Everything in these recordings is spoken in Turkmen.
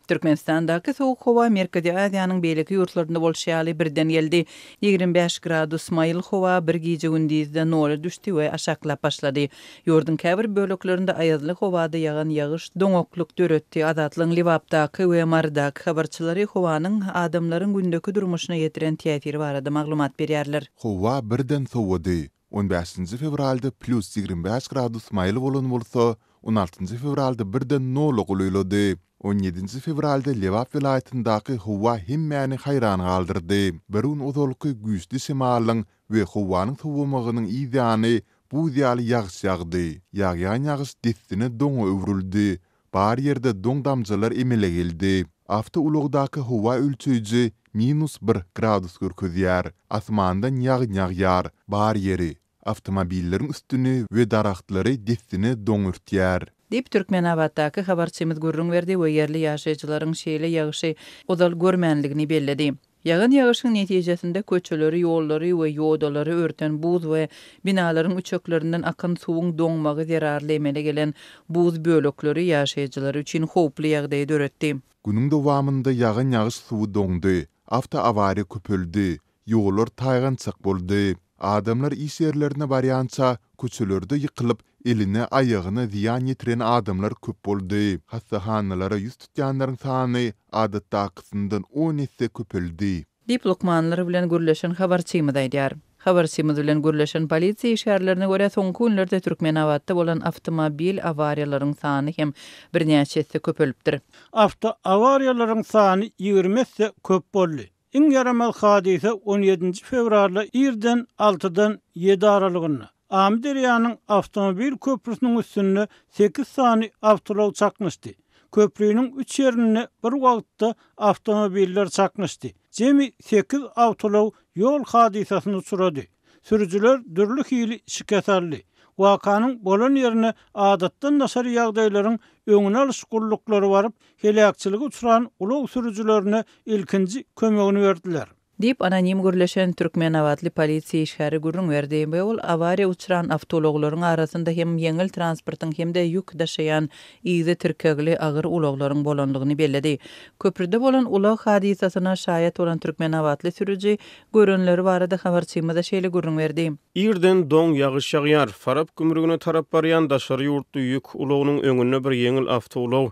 Türkmenistandaky sowuk howa Merkezi Aziýanyň beýleki ýurtlarynda bolşy ýaly birden geldi. 25 gradus maýyl howa bir gije-gündizde nola düşdi we aşaklap başlady. Ýurduň käbir böleklerinde aýazly howada ýagan ýagyş doňaklyk döretdi. Azatlygyň Lebapdaky we Marydaky habarçylary howanyň adamlaryň gündeki durmuşyna ýetiren täsiri barada maglumat berýärler. Howa birden sowady. On bäşinji fewralda plýus 25 gradus maýyl bolan bolsa, on altynjy fewralda birden nola golaýlady. On ýedinji fewralda Lebap welaýatyndaky howa hemmäni haýran galdyrdy. Bir gün ozalky güýçli şemalyň we howanyň sowamagynyň yz ýany buz ýaly ýagyş ýagdy. Ýagýan ýagyş dessine doňa öwrüldi. Bar ýerde doň damjalar emele geldi. Awtoulagdaky howa ölçeýji minus bir gradus görkezýär. Asmandan ýagyn ýagýar. Bar ýeri, awtomobilleriň üstüni we daragtlary dessine doň örtýär. Diýip, Türkmenabatdaky habarçymyz gürrüň berdi we ýerli ýaşaýjylaryň şeýle ýagyşy ozal görmänligini belledi. Ýagan ýagyşyň netijesinde köçeleri, ýollary we ýodalary örten buz we binalaryň üçeklerinden akan suwuň doňmagy zerarly emele gelen buz bölekleri ýaşaýjylar üçin howply ýagdaýy döretdi. Günüň dowamynda ýagan ýagyş suwy doňdy, awtoawariýa köpeldi, ýollar taýgançak boldy. Adamlar iş ýerlerine barýança köçelerde ýykylyp, eline, aýagyna zyýan ýetiren adamlar köp boldy. Hassahanalara ýüz tutýanlaryň sany adatdakysyndan on esse köpeldi. Diýip, lukmanlar bilen gürleşen habarçymyz aýdýar. Habarçymyz bilen gürleşen polisiýa işgärlerine görä, soňky günlerde Türkmenabatda bolan awtomobil awariýalaryň sany hem birnäçe esse köpelipdir. Awtoawariýalaryň sany 20 esse köp boldy. Iň ýaramaz hadysa on ýedinji fewralda irden altydan ýedi aralygynda, Amyderýanyň awtomobil köprüsiniň üstünde sekiz sany awtoulag çaknyşdy. Köprüniň üç ýerinde bir wagtda awtomobiller çaknyşdy. Jemi sekiz awtoulag ýol hadysasyna uçrady. Sürüjiler dürli hili şikes aldy. Wakanyň bolan ýerine adatdan daşary ýagdaýlaryň öňüni alyş gulluklary baryp, heläkçilige uçran ulag sürüjilerine ilkinji kömegini berdiler. Diýip, anonim gürleşen türkmenabatly polisiýa işgäri gürrüň berdi we ol awariýa uçran awtoulaglaryň arasynda hem ýeňil transportyň hem-de ýük daşaýan yzy tirkegli agyr ulaglaryň bolandygyny belledi. Köprüde bolan ulag hadysasyna şaýat bolan türkmenabatly sürüji görenleri barada habarçymyza şeýle gürrüň berdi. Irden doň ýagyş ýagýar. Farap gümrügine tarap barýan daşary ýurtly ýük ulagynyň öňünde bir ýeňil awtoulag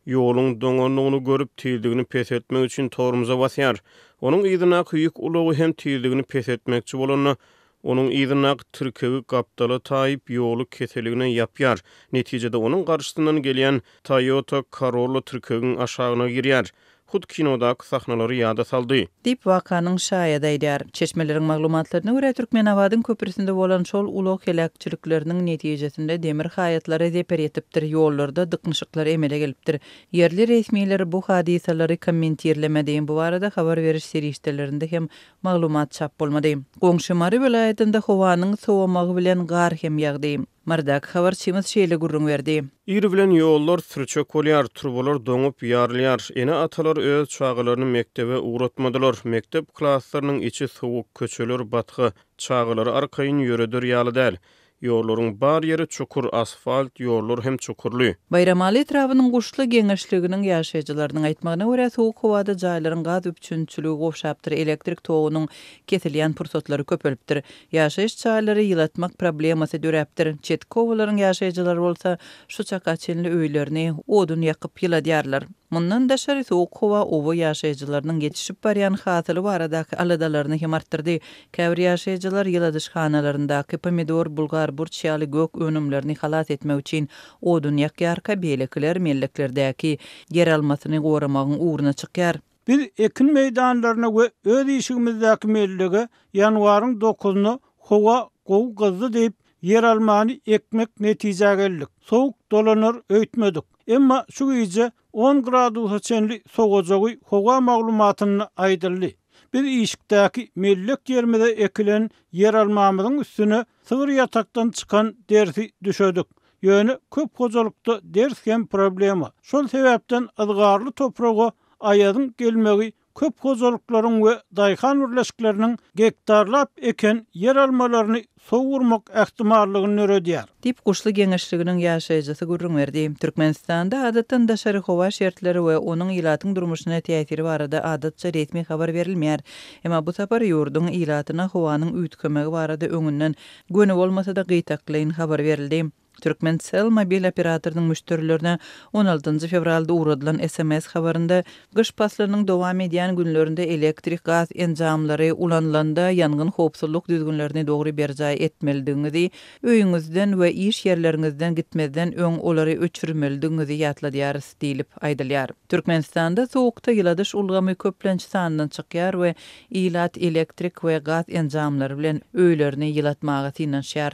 ýoluň doňandygyny görüp, tizligini peseltmek üçin tormoza basýar. Onuň yzyndaky ýük ulagy hem tizligini peseltmekçi bolanda, onuň yzyndaky tirkegi gapdala taýyp, ýoly keseligine ýapýar. Netijede, onuň garşysyndan gelýän Toyota Corolla tirkegiň aşagyna girýär. Hut kinodaky sahnalary ýada saldy. Diýip, wakanyň şaýady aýdýar. Çeşmeleriň maglumatlaryna görä, Türkmenabadyň köprüsinde bolan şol ulag heläkçilikleriniň netijesinde demir haýatlara zeper ýetipdir, ýollarda dyknyşyklar emele gelipdir. Ýerli resmiler bu hadysalary kommentirlemedi, bu barada habar beriş serişdelerinde hem maglumat çap bolmady. Goňşy Mary welaýatynda howanyň sowamagy bilen gar hem ýagdy. Marydaky habarçymyz şeýle gürrüň berdi. Ir bilen ýollar sürçek bolýar, turbalar doňup ýarylýar. Ene-atalar öz çagalaryny mekdebe ugratmadylar. Mekdep klaslarynyň içi sowuk, köçeler batga, çagalary arkaýyn ýöreder ýaly däl. Ýollaryň bar ýeri çukur, asfalt ýollar hem çukurly. Baýramaly etrabynyň Guşly geňeşliginiň ýaşaýjylarynyň aýtmagyna görä, sowuk howada jaýlaryň gaz üpjünçiligi gowşapdyr, elektrik togunyň kesilýän pursatlary köpelipdir. Ýaşaýyş jaýlary ýylatmak problemasy döräpdir. Çetki obalaryň ýaşaýjylary bolsa şu çaka çenli öýlerini odun ýakyp ýyladýarlar. Mundan daşary sowuk howa oba ýaşaýjylarynyň ýetişip barýan hasyly baradaky aladalaryny hem artdyrdy. Käbir ýaşaýjylar ýyladyşhanalaryndaky pomidor, bulgar burç ýaly gök önümlerini halas etmek üçin odun ýakýarka, beýlekiler melleklerdäki ýeralmasyny goramagyň ugruna çykýar. Biz ekin meýdanlaryna we öz işigimizdäki mellege ýanwaryň dokuzyna howa gowy gyzdy diýip, ýeralmany ekmek netijä geldik. Sowuk dolanar öýtmedik. Emma şu gije on gradusa çenli sowajagy howa maglumatynda aýdyldy. Biz işikdäki mellek ýerimize ekilen ýeralmamyzyň üstüne sygyr ýatakdan çykan dersi düşedik. Ýöne köp hojalykda ders hem problema. Şol sebäpden yzgarly topraga aýazyň gelmegi. köp hojalyklaryň we daýhan birleşikleriniň gektarlap eken ýer almalaryny sowurmak ähtimallygyny döredýär. Diýip, Guşly geňeşliginiň ýaşaýjysy gürrüň berdi. Türkmenistanda adatdan daşary howa şertleri we onuň ilatyň durmuşyna täsiri barada adatça resmi habar berilmeýär. Emma bu sapar ýurduň ilatyna howanyň üýtgemegi barada öňünden, göni bolmasa-da gytaklaýyn habar berildi. Turkmencell mobil operatorynyň müşderilerine on altynjy fewralda ugradylan sms habarynda gyş paslynyň dowam edýän günlerinde elektrik, gaz enjamlary ulanylanda ýangyn howpsuzlyk düzgünlerini dogry berjaý etmelidigiňizi, öýüňizden we iş ýerleriňizden gitmezden öň olary öçürmelidigiňizi ýatladýarys diýlip aýdylýar. Türkmenistanda sowukda ýyladyş ulgamy köplenç sandan çykýar we ilat elektrik we gaz enjamlary bilen öýlerini ýylatmaga synanyşýar.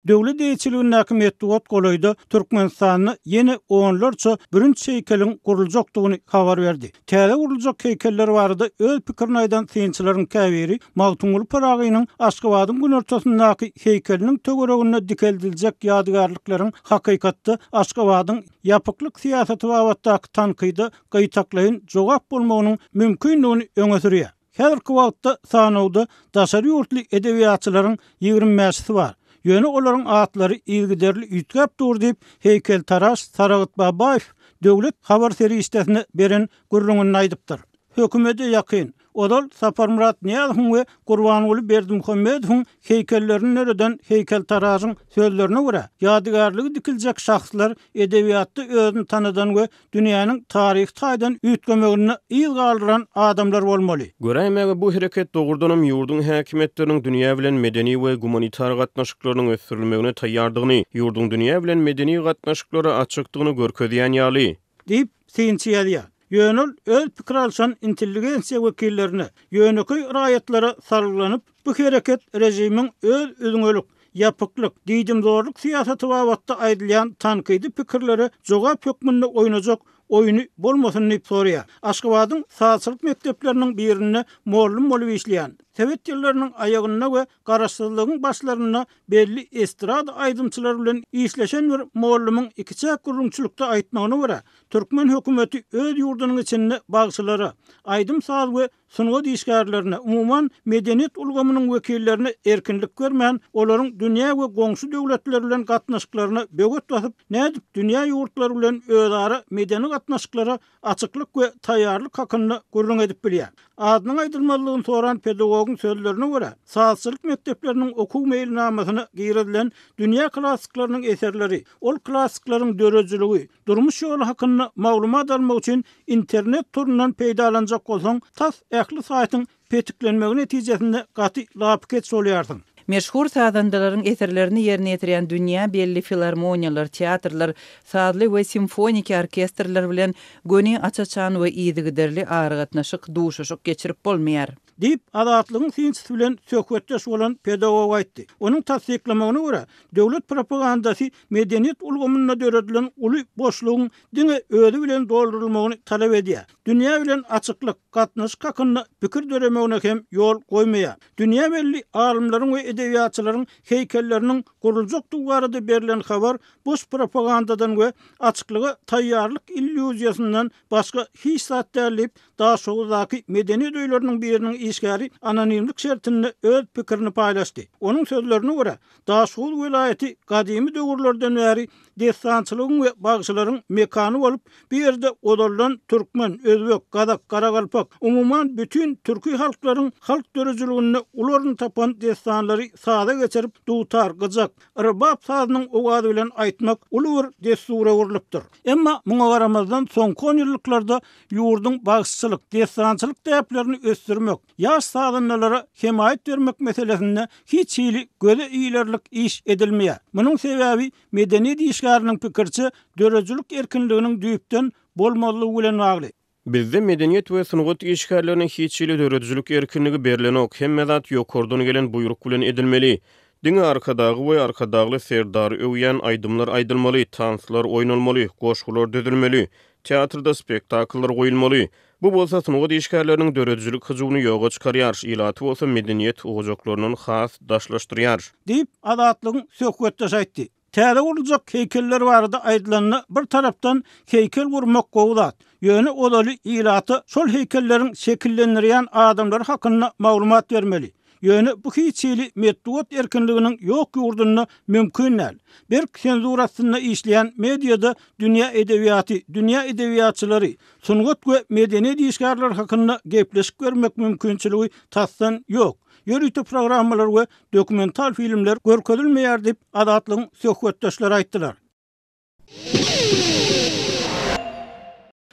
Döwlet eýeçiligindäki metbugat golaýda Türkmenistanda ýene onlarça bürünç heýkeliň guruljakdygyny habar berdi. Täze guruljak heýkeller barada öz pikirini aýdan synçylaryň käbiri Magtymguly Pyragynyň Aşgabadyň günortasyndaky heýkeliniň töwereginde dikeldiljek ýadygärlikleriň hakykatda Aşgabadyň ýapyklyk syýasaty babatdaky tankyda gytaklaýyn jogap bolmagynyň mümkindigini öňe sürýär. Häzirki wagtda sanawda daşary ýurtly edebiýatçylaryň ýigrimi bäşisi bar. Ýöne olaryň atlary yzygiderli üýtgäp dur diýip, heýkeltaraş Saragt Babaýew döwlet habar serişdesine beren gürrüňinde aýdypdyr. Hökümete ýakyn, ozal Saparmyrat Nyýazowyň we Gurbanguly Berdimuhamedowyň heýkellerini döreden heýkeltaraşyň sözlerine görä, ýadygärligi dikiljek şahslar edebiýatda özüni tanadan we dünýäniň taryhy taýdan üýtgemeginde yz galdyran adamlar bolmaly. Göräýmäge bu hereket dogrudanam ýurduň häkimiýetleriniň dünýä bilen medeni we gumanitar gatnaşyklarynyň ösdürilmegine taýýardygyny, ýurduň dünýä bilen medeni gatnaşyklara açykdygyny görkezýän ýaly. Diýip, synçy ýazýar. Ýöne ol öz pikir alşan intelligensiýa wekillerine, ýönekeý raýatlara salgylanyp, bu hereket režimiň öz üzňelik, ýapyklyk, diýdimzorluk syýasaty babatda aýdylýan tankydy pikirlere jogap hökmünde oýnajak oýny bolmasyn diýip soraýar. Aşgabadyň sazçylyk mekdepleriniň birinde mollum bolup işleýän, sowet ýyllarynyň aýagynda we garaşsyzlygyň başlarynda belli estrada aýdymçylary bilen işleşen bir mollumyň ikiçäk gürrüňçilikde aýtmagyna görä, türkmen hökümeti öz ýurdunyň içinde bagşylara, aýdym-saz we sungat işgärlerine, umuman, medeniýet ulgamynyň wekillerine erkinlik bermän, olaryň dünýä we goňşy döwletler bilen gatnaşyklaryna böwet basyp, nädip dünýä ýurtlary bilen özara medeni gatnaşyklara açyklyk we taýýarlyk hakynda gürrüň edip bilýär. Adynyň aýdylmazlygyny soran pedagogyň sözlerine görä, sazçylyk mekdepleriniň okuw meýilnamasyna girizilen dünýä klassyklarynyň eserleri, ol klassyklaryň döredijiligi, Durmuş ýoly hakynda maglumat almak üçin internet torundan peýdalanjak bolsaň, tas ähli saýtyň petiklenmegi netijesinde gaty lapykeç bolýarsyň. Meşhur sazandalaryň eserlerini ýerine ýetirýän dünýä belli filarmoniýalar, teatrlar, sazly we simfoniki orkestrler bilen göni aç-açan we yzygiderli aragatnaşyk, duşuşyk geçirip bolmaýar. Diýip, Azatlygyň synçysy bilen söhbetdeş bolan pedagog aýtdy. Onuň tassyklamagyna görä, döwlet propagandasy medeniýet ulgamynda döredilen uly boşlugyň diňe özi bilen doldurylmagyny talap edýär. Dünýä bilen açyklyk, gatnaşyk hakynda pikir döremegine hem ýol goýmaýar. Dünýä belli alymlaryň we edebiýatçylaryň heýkelleriniň guruljakdygy barada berlen habar boş propagandadan we açyklyga taýýarlyk illýuziýasyndan başga hiç zat däl diýip, Daşoguzdaky medeniýet öýleriniň biriniň işgäri anonimlik şertinde öz pikirini paýlaşdy. Onuň sözlerine görä, Daşoguz welaýaty gadymy döwürlerden bäri dessançylygyň we bagşylaryň mekany bolup, bu ýerde ozaldan türkmen, özbek, gazak, garagalpak, umuman, bütin türki halklaryň halk döredijiliginde uly orun tapan dessanlary saza geçirip, dutar, gyjak, Rbap sazynyň owazy bilen aýtmak uly bir dessura öwrülipdir. Emma muňa garamazdan, soňky onýyllyklarda ýurduň bagşyçylyk, dessançylyk däplerini ösdürmek, ýaş sazandalara hemaýat bermek meselesinde hiç hili göze ilerlik iş edilmeýär. Munuň sebäbi, medeniýet işgäriniň pikiriçe, döredijilik erkinliginiň düýpden bolmazlygy bilen bagly. Bizde medeniýet we sungat işgärlerine hiç hili döredijilik erkinligi berlenok, hemme zat ýokardan gelen buýruk bilen edilmeli. Diňe Arkadagy we Arkadagly Serdary öwýän aýdymlar aýdylmaly, tanslar oýnalmaly, goşgular düzülmeli, teatrda spektakllar goýulmaly. Bu bolsa sungat işgärleriniň döredijilik hyjuwyny ýoga çykarýar, ilaty bolsa medeniýet ojaklaryndan has daşlaşdyrýar. Diýip, Azatlygyň söhbetdeşi aýtdy. Täze guruljak heýkeller barada aýdylanda, bir tarapdan, heýkel gurmak gowy zat. Ýöne ozaly ilata şol heýkelleriň şekillendirýän adamlary hakynda maglumat bermeli. Ýöne bu hiç hili metbugat erkinliginiň ýok ýurdunda mümkin däl. Berk senzura astynda işleýän mediada dünýä edebiýaty, dünýä edebiýatçylary, sungat we medeniýet işgärleri hakynda gepleşik bermek mümkinçiligi tasdan ýok. Ýörite programmalar we dokumental filmler görkezilmeýär diýip, Azatlygyň söhbetdeşleri aýtdylar.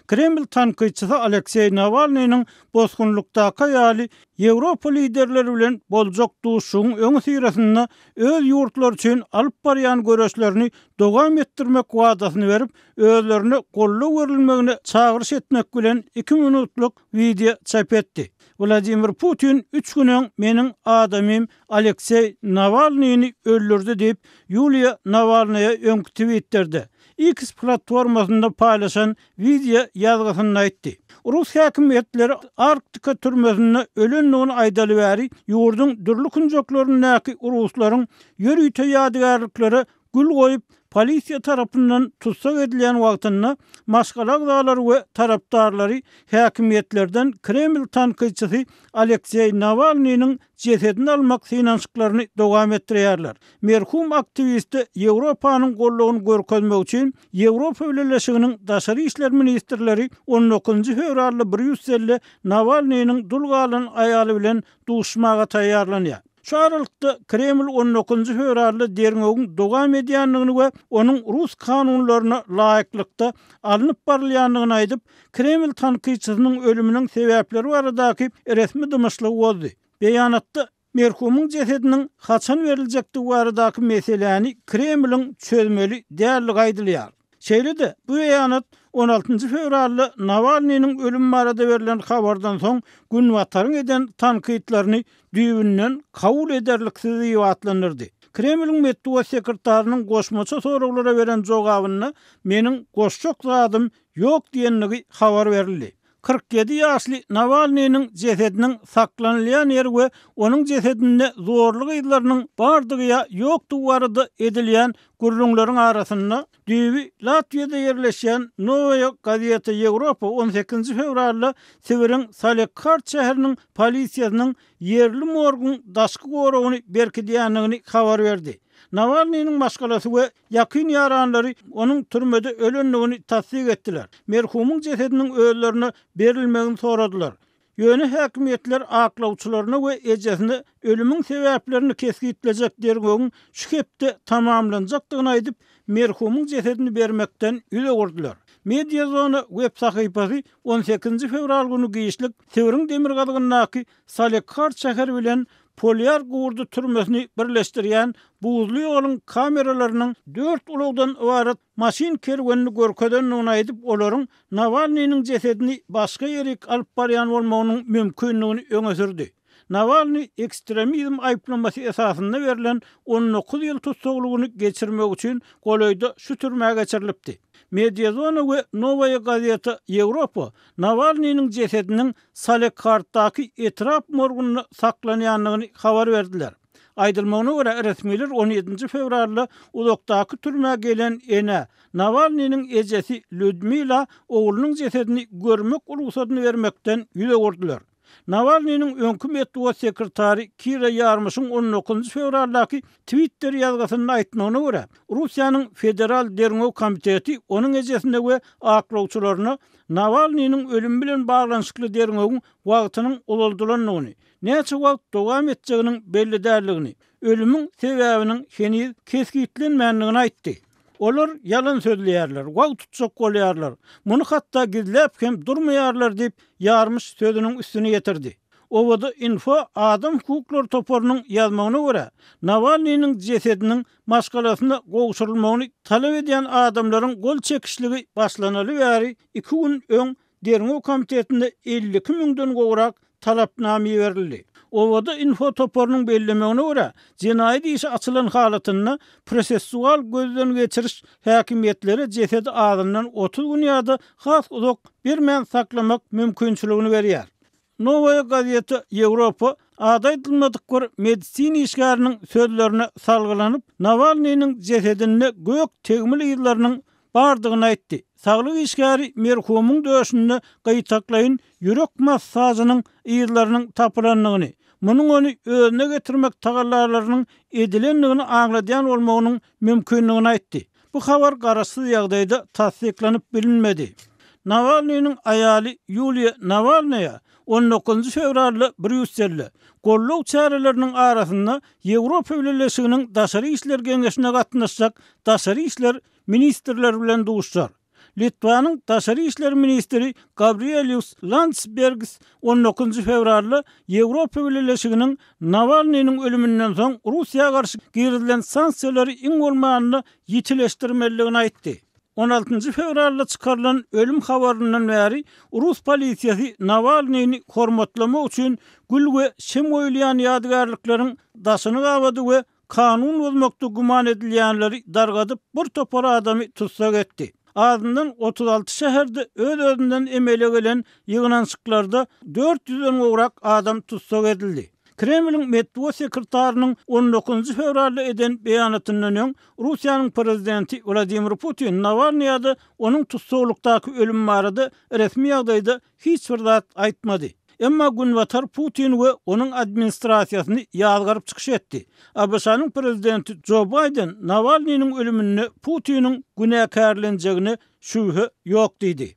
Kreml tankytçysy Alekseý Nawalnynyň bosgunlykdaky aýaly Ýewropa liderleri bilen boljak duşuşygyň öňüsyrasynda öz ýurtlary üçin alyp barýan göreşlerini dowam etdirmek wadasyny berip, özlerine goldaw berilmegine çagyryş etmek bilen iki minutlyk wideo çap etdi. Wladimir Putin üç gün öň meniň adamym Alekseý Nawalnyny öldürdi diýip, Ýuliýa Nawalnaýa öňki Twitterde, X platformasynda paýlaşan wideo ýazgysynda aýtdy. Rus häkimiýetleri Arktika türmesinde ölendigini aýdaly bäri ýurduň dürli künjeklerindäki ruslaryň ýörite ýadygärliklere gül goýup, polisiýa tarapyndan tussag edilýän wagtynda maşgala agzalary we tarapdarlary häkimiýetlerden Kreml tankytçysy Alekseý Nawalnynyň jesedini almak synanyşyklaryny dowam etdirýärler. Merhum aktiwiste Ýewropanyň goldawyny görkezmek üçin Ýewropa Bileleşiginiň daşary işler ministrleri on dokuzynjy fewralda Brýusselde Nawalnynyň dul galan aýaly bilen duşuşmaga taýýarlanýar. Şu aralykda, Kreml on dokuzynjy fewralda derňewiň dowam edýändigini we onuň rus kanunlaryna laýyklykda alnyp barylýandygyny aýdyp, Kreml tankytçysynyň ölüminiň sebäpleri baradaky resmi dymyşlygy bozdy. Beýanatda merhumyň jesediniň haçan beriljekdigi baradaky meseläni Kremliň çözmeli däldigi aýdylýar. Şeýle-de, bu beýanat on altynjy fewralda Nawalnynyň ölümi barada berlen habardan soň Günbataryň eden tankytlaryny düýbünden kabul ederliksiz diýip atlandyrdy. Kremliň metbugat sekretarynyň goşmaça soraglara beren jogabynda meniň goşjak zadym ýok diýendigi habar berildi. 47 ýaşly Nawalnynyň jesediniň saklanylýan ýeri we onuň jesedinde zorluk yzlarynyň bardygy ýa ýokdugy barada edilýän gürrüňleriň arasynda, düýbi Latwiýada ýerleşýän Nowaýa gazeta Ýewropa on sekizinji fewralda Sibiriň Salekhard şäheriniň polisiýasynyň ýerli morguň daşky goragyny berkidýändigini habar berdi. Nawalnynyň maşgalasy we ýakyn ýaranlary onuň türmede ölendigini tassyk etdiler. Merhumyň jesediniň özlerine berilmegini soradylar. Ýöne häkimiýetler aklawçylaryna we ejesine ölümiň sebäplerini kesgitlejek derňewiň şu hepde tamamlanjakdygyny aýdyp, merhumyň jesedini bermekden ýüz öwürdiler. Mediazona web sahypasy on sekizinji fewral güni giçlik Sibiriň demirgazygyndaky Salekhard şäheri bilen Polýar gurdy türmesini birleşdirýän buzly ýoluň kameralarynyň dört ulagdan ybarat maşyn kerwenini görkezendigini aýdyp, olaryň Nawalnynyň jesedini başga ýerik alyp barýan bolmagynyň mümkindigini öňe sürdi. Nawalnyý ekstremizm aýyplamasy esasynda berlen 19 ýyl tussaglygyny geçirmek üçin golaýda şu türmä geçirilipdi. Mediazona we Nowaýa gazeta Ýewropa Nawalnynyň jesediniň Salekharddaky etrap morgunda saklanýandygyny habar berdiler. Aýdylmagyna görä, resmiler on ýedinji fewralda uzakdaky türmä gelen enä, Nawalnynyň ejesi Lýudmila oglunyň jesedini görmek rugsadyny bermekden ýüz öwürdiler. Nawalnynyň öňki metbugat sekretary Kira Ýarmyşyň on dokuzynjy fewraldaky Twitter ýazgysynda aýtmagyna görä, Russiýanyň Federal derňew komiteti onuň ejesine we aklawçylaryna Nawalnynyň ölümi bilen baglanyşykly derňewiň wagtynyň uzaldylandygyny, näçe wagt dowam etjeginiň belli däldigini, ölümiň sebäbiniň heniz kesgitlenmändigini aýtdy. Olar ýalan sözleýärler, wagt tutjak bolýarlar, muny hatda gizläp hem durmaýarlar diýip, Ýarmyş sözüniň üstüni ýetirdi. Owada-info adam hukuklary toparynyň ýazmagyna görä, Nawalnynyň jesediniň maşgalasyna gowşurylmagyny talap edýän adamlaryň gol çekişligi başlanaly bäri iki gün öň Derňew komitetine 52 müňden gowrak talapnama iberildi. Owada-info toparynyň bellemegine görä, jenaýat işi açylan halatynda prosessual gözden geçiriş häkimiýetlere jesedi azyndan 30 gün ýa-da has uzak bermän saklamak mümkinçiligini berýär. Nowaýa gazeta Ýewropa ady aýdylmadyk bir medisina işgäriniň sözlerine salgylanyp, Nawalnynyň jesedinde gök tegmil yzlarynyň bardygyny aýtdy. Saglyk işgäri merhumyň döşünde gytaklaýyn ýürek massažynyň yzlarynyň tapylandygyny, munuň ony özüne getirmek tagallalarynyň edilendigini aňladýan bolmagynyň mümkindigini aýtdy. Bu habar garaşsyz ýagdaýda tassyklanyp bilinmedi. Nawalnynyň aýaly Ýuliýa Nawalnaýa on dokuzynjy fewralda Brýusselde, goldaw çäreleriniň arasynda Ýewropa Bileleşiginiň Daşary işler geňeşine gatnaşjak daşary işler ministrleri bilen duşuşar. Litwanyň daşary işler ministri Gabrielius Landsbergis on dokuzynjy fewralda Ýewropa Bileleşiginiň Nawalnynyň ölüminden soň Russiýa garşy girizilen sanksiýalary iň bolmanda ýitileşdirmelidigini aýtdy. On altynjy fewralda çykarylan ölüm habaryndan bäri rus polisiýasy Nawalnyny hormatlamak üçin gül we şem goýulýan ýadygärlikleriň daşyny gabady we kanun bozmakda güman edilýänleri dargadyp, bir topar adamy tussag etdi. Azyndan 36 şäherde öz-özünden emele gelen ýygnanyşyklarda dört ýüzden gowrak adam tussag edildi. Kremliň metbugat sekretarynyň on dokuzynjy fewralda eden beýanatyndan öň, Russiýanyň prezidenti Wladimir Putin Nawalnyý ýa-da onuň tussaglykdaky ölümi barada resmi ýagdaýda hiç bir zat aýtmady. Emma Günbatar Putin we onuň administrasiýasyny ýazgaryp çykyş etdi. ABŞ-nyň prezidenti Jo Baýden Nawalnynyň ölüminde Putiniň günäkärlenjegine şübhe ýok diýdi.